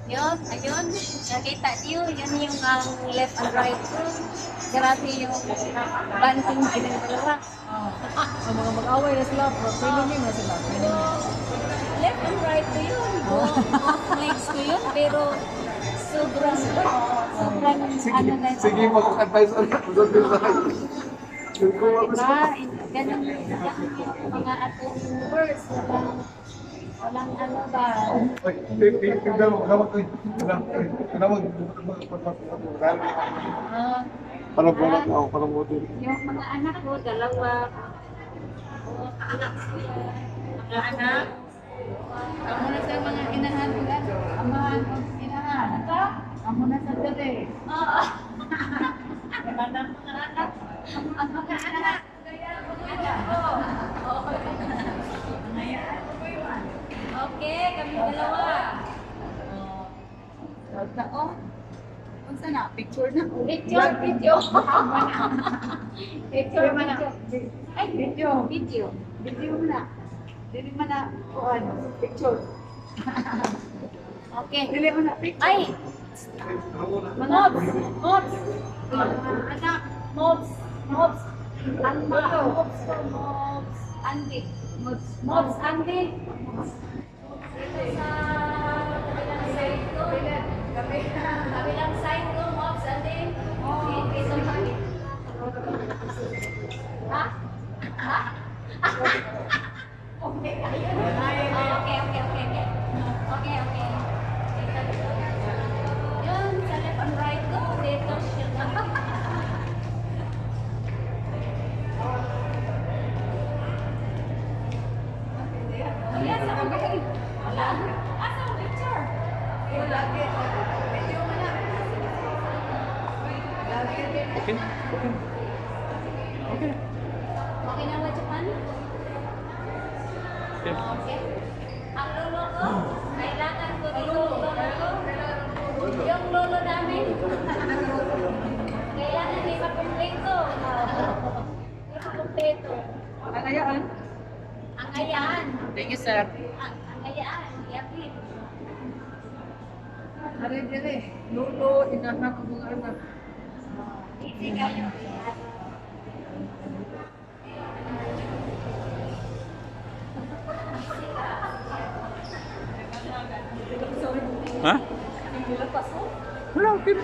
Yun, ayun. Nakita niyo, yun yung ang left and right ko. Grabe yung banting silang dalawa. Oh. Ang mga mag-away na sila, pero feeling na sila. So, Feeling. Left and right ko yun. Both legs ko yun. Pero sobrang, sobrang Sige, ano na. sige, mag-advise ulit. Diba? Ganun yung mga atong words. Walang, walang ano ba. Ay, tignan mo, hawak ko. Tignan mo, Ah, parang parang ako, parang model. Yung mga anak ko, dalawa. Oo, anak sila. Mga anak. Amo na sa mga inahan nila. Amahan o inahan. Amo na sa dali. Oo. Mga anak. Ang mga anak. Anak ko. Oo. Okay, kami dalawa. Na oh. Unsa na? Picture na. Picture, video. Picture, video. Ay, Video. video. Video mo na. Dili man na kuan picture. Okay. Dili man na picture. Ay, mobs, mobs. Mga anak, mobs, mobs. Ang mga mobs ko, mobs. Andy. Mobs, mobs, Andy. Dito sa kabilang side ko. Kabilang side ko, mobs, Andy. Dito sa. Ha? Ha? Okay, ayun. Okay. Okay. Dito, dito. Yun, sa left and right ko, dito siya. Ayan, sa kamay. Wala. Asa ang picture? Video mo na. Okay. Okay. Okay na ba, Japan? Okay. Okay. Ang lolo ko, kailangan ko dito ang lolo ko. Yung lolo namin, kailangan ipakumpleto. Ipakumpleto. Ang ayaan. Ang ayaan. Thank you, sir. Ang ayaan. Yapin. Are dili. Lolo, inahan ko mga anak. Easy kayo. Ha? Wala, okay.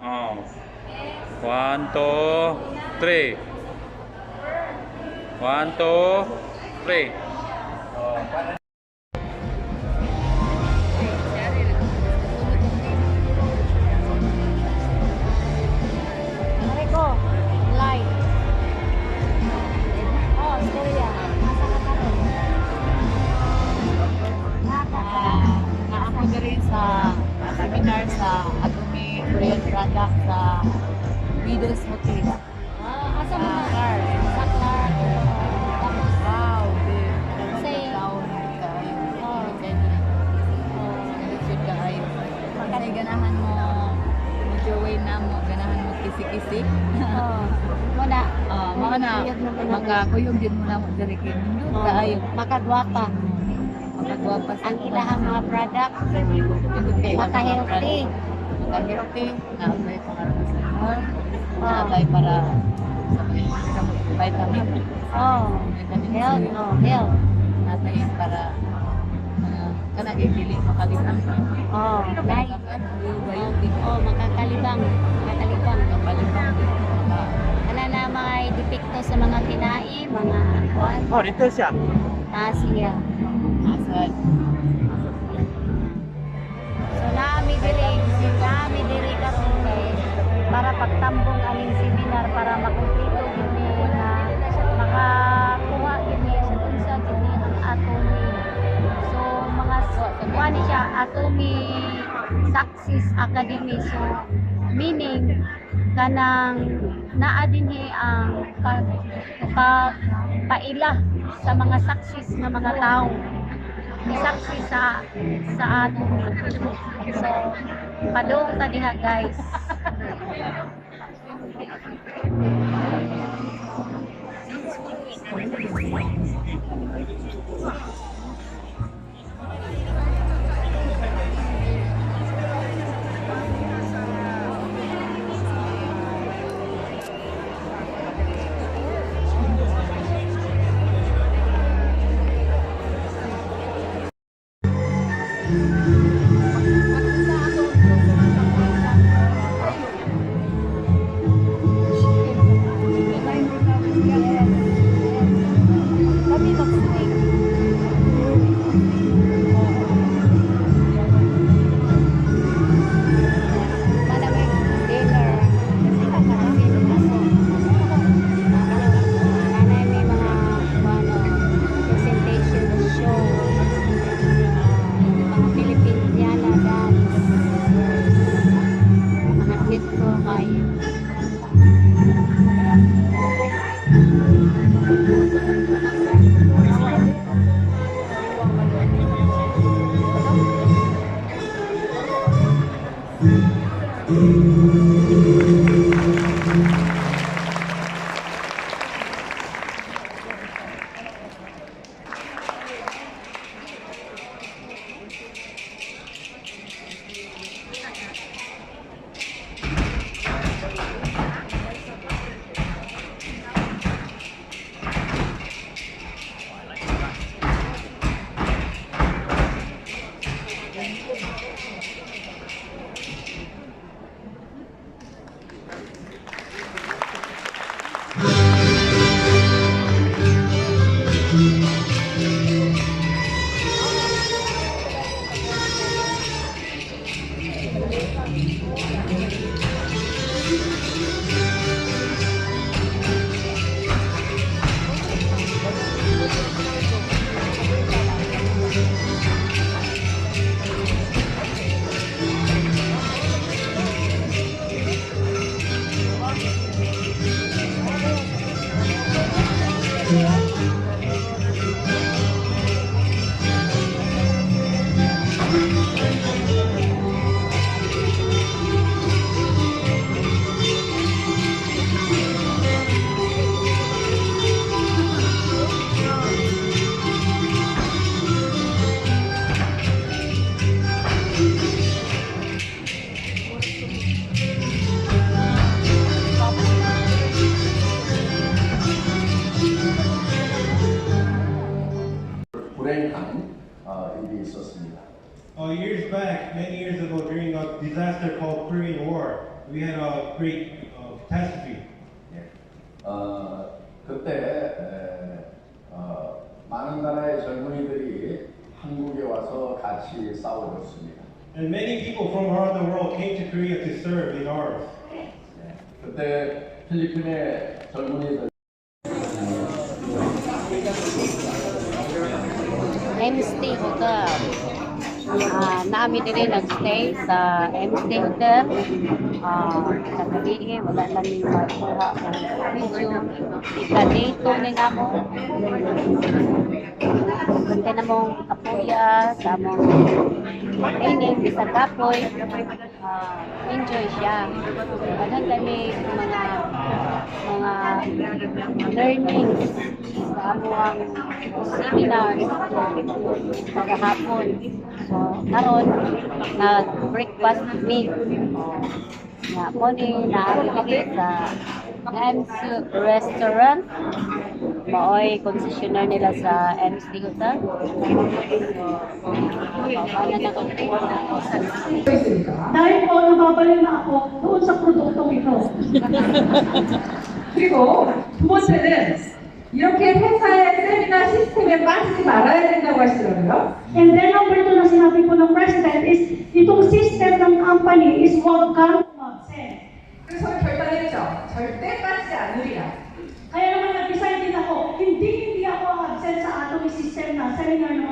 Oh. One, two, three. One, two, three. Rico, live. Oh, storya. Asa ka karon? Na ako diri sa seminar sa Atomy Korean Product sa Middle Smoothie. Ah, asa mo na? Clark. Sa Clark. Tapos, Wow, Say- down kaayo. Oh. Oh. Shoot kaayo. Kasi ganahan mo mo join na mo, ganahan mo kisi-kisi. Oh, mo na. Ah, mao na makakuyog din mo na mo diri kay nindot Oh, kaayo. Makagwapa. Makagwapa sa Ang ilahang mga product, Maka-healthy. maka-healthy. Maka-healthy. Naabay para sa hormone. Oh. Naabay para sa vitamin. Oh, Vitamin C. health, oh, health. Naabay para mga kanang dili makalibang. Oh, nice. Biotic. Oh, makakalibang. Makakalibang. Makalibang. Kana na mga depekto sa mga tinai, mga kuan. Oh, dito siya. Ah, siya. Asad. So naami diri karon kay para pagtambong aning seminar para makumpleto gid ni na makakuha gid ni sa unsa gid ni ang Atomy. So mga kuha ni siya Atomy Success Academy. So meaning kanang naa dinhi ang pa, paila sa mga success nga mga tao ni success sa Atomy. So padung ta diha, guys. Kami mag-steak. Malamig dinner. Kasi nanay may mga ano, presentation show. Mga Filipiniana dance. Mga hit ko kayo. 불행한 일이 있었습니다. Years back, many years ago, during a disaster called Korean War, we had a great catastrophe. 예. 그때 많은 나라의 젊은이들이 한국에 와서 같이 싸워줬습니다. And many people from around the world came to Korea to serve in arms. 예. 그때 필리핀의 젊은이들 MST Hotel. Naami diri nagstay sa MST Hotel. Sa gabi eh, wala lang mi makuha og video. Ika dito ni namo. Kanta na mong kapuya sa among training bisag kapoy. Enjoy siya. Daghan kami mga learnings sa among seminars pagkahapon. So, karon nag-breakfast mi. Na mo ni naa diri sa Ems Restaurant. Maoy concessionaire nila sa MSD Hotel. So, paano na ko. Dahil po nababaliw na ako doon sa produktong ito. 그리고 두 번째는 이렇게 회사의 세미나 시스템에 빠지지 말아야 된다고 하시더라고요. And then number two na sinabi po ng President is, itong system ng company is huwag kang umabsent. 그래서 저는 결단했죠. 절대 빠지지 않으리라. Kaya naman nag-decide din ako, hindi hindi ako absent sa atong system na seminar ng